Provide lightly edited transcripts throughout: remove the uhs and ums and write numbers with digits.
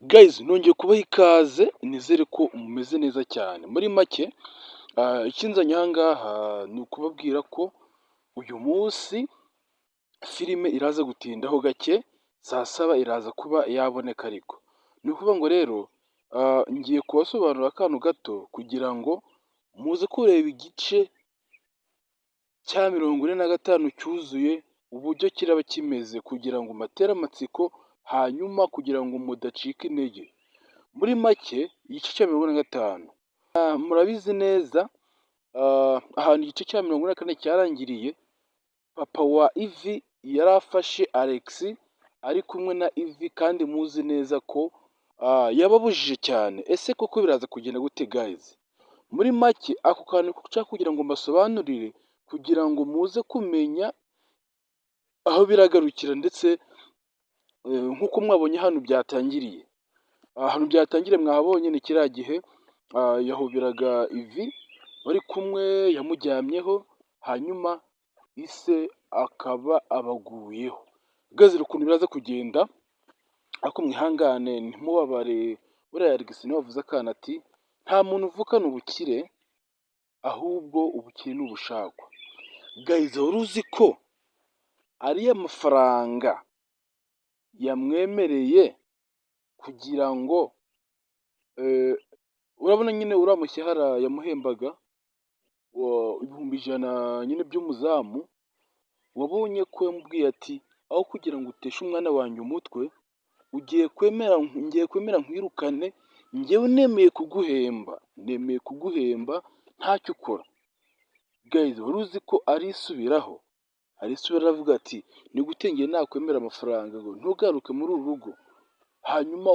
Guys, nongeye kubaha ikaze, nizere ko mumeze neza cyane. Muri make, ikinzanye aha ngaha ni ukubabwira ko uyu munsi filime iraza gutindaho gake, saa saba iraza kuba yaboneka. Ariko ni ukuvuga ngo rero ngiye kubasobanurira akantu gato kugira ngo muze kureba igice cya 45 cyuzuye, uburyo kiraba kimeze, kugira ngo mbatere amatsiko, hanyuma kugira ngo mudacika intege. Muri make, igice cya 45, murabizi neza ahantu igice cya 44 cyarangiriye. Papa wa Ivi yari afashe Alex ari kumwe na Ivi, kandi muzi neza ko yababujije cyane. Ese koko biraza kugenda gute, guys? Muri make, ako kantu nshaka kugira ngo mbasobanurire, kugira ngo muze kumenya aho biragarukira, ndetse nk'uko mwabonye hano byatangiriye, ahantu byatangiriye mwahabonye, ni kiriya gihe yahoberaga Ivi bari kumwe, yamujyamyeho, hanyuma ise akaba abaguyeho. Guys, ukuntu biraza kugenda, ariko mwihangane, ntimubabare. Buriya Alex niwe wavuze akantu ati: "Nta muntu uvukana ubukire, ahubwo ubukire ni ubushakwa." Guys, wari uzi ko ariya mafaranga yamwemereye kugira ngo, urabona nyine uriya mushyahara yamuhembaga 100,000 nyine by'umuzamu, wabonye ko yamubwiye ati: "Aho kugira ngo uteshe umwana wanjye umutwe, ugiye kwemera, ngiye kwemera nkwirukane, njyewe nemeye kuguhemba, nemeye kuguhemba ntacyo ukora." Guys, wari uzi ko arisubiraho? Arisubiraho, aravuga ati: "Ni gute njye nakwemera amafaranga ngo ntugaruke muri uru rugo, hanyuma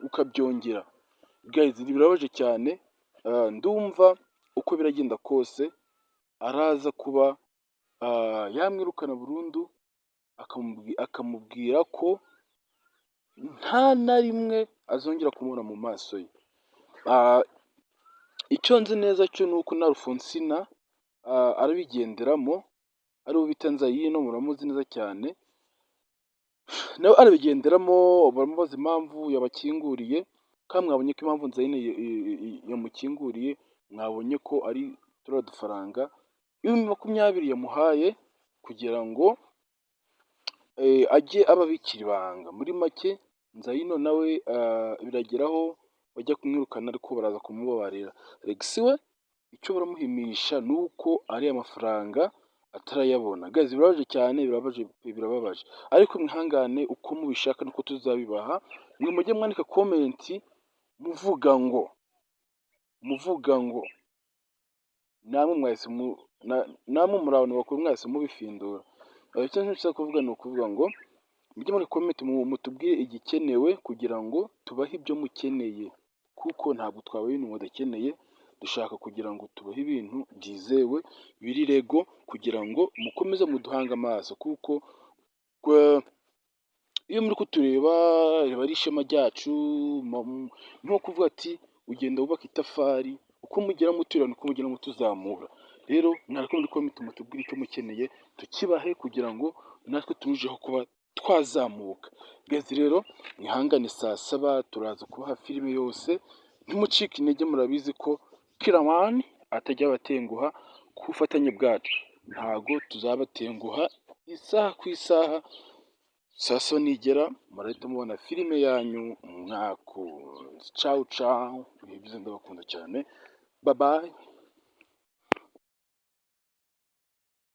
ukabyongera?" Guys, birababaje cyane. Ndumva uko biragenda kose araza kuba yamwirukana burundu, akamubwira ko nta na rimwe azongera kumubona mu maso ye. Icyo nzi neza cyo ni uko na Alphonsina arabigenderamo, ariwe bita Nzayino, muramuzi neza cyane, nawe arabigenderamo. Baramubaza impamvu yabakinguriye, kandi mwabonye ko impamvu Nzayino yamukinguriye, mwabonye ko ari turiya dufaranga 20,000 yamuhaye kugira ngo ajye ababikira ibanga. Muri make, Nzayino nawe birageraho bajya kumwirukana, ariko baraza kumubabarira. Alex we icyo baramuhimisha ni uko ariya mafaranga atarayabona. Guys, birababaje cyane, birababaje, birababaje, ariko mwihangane, uko mubishaka niko tuzabibaha. Mwe mujye mwandika comment muvuga ngo namwe mwahise, namwe muri abantu bakuru mwahise mubifindura. Icyo nshaka kuvuga ni ukuvuga ngo mujye muri comment mutubwire igikenewe kugira ngo tubahe ibyo mukeneye, kuko ntabwo twabaha ibintu mudakeneye. Dushaka kugira ngo tubahe ibintu byizewe, biri legal, kugira ngo mukomeze muduhange amaso, kuko iyo muri kutureba riba ari ishema ryacu. Nko kuvuga ati ugenda wubaka itafari, uko mugera mutureba niko mugenda mutuzamura. Rero mwandike muri comment mutubwire icyo mukeneye, tukibahe kugira ngo natwe turusheho kuba twazamuka. Guys, rero mwihangane, saa saba turaza kubaha filime yose. Ntimucike intege, murabizi ko Kiramani atajya abatenguha. Ku bufatanye bwacu ntago tuzabatenguha, isaha ku isaha, saa saba nigera murahita mubona filime yanyu mwakunze. Cawu cawu, ibihe byiza, ndabakunda cyane, bye bye.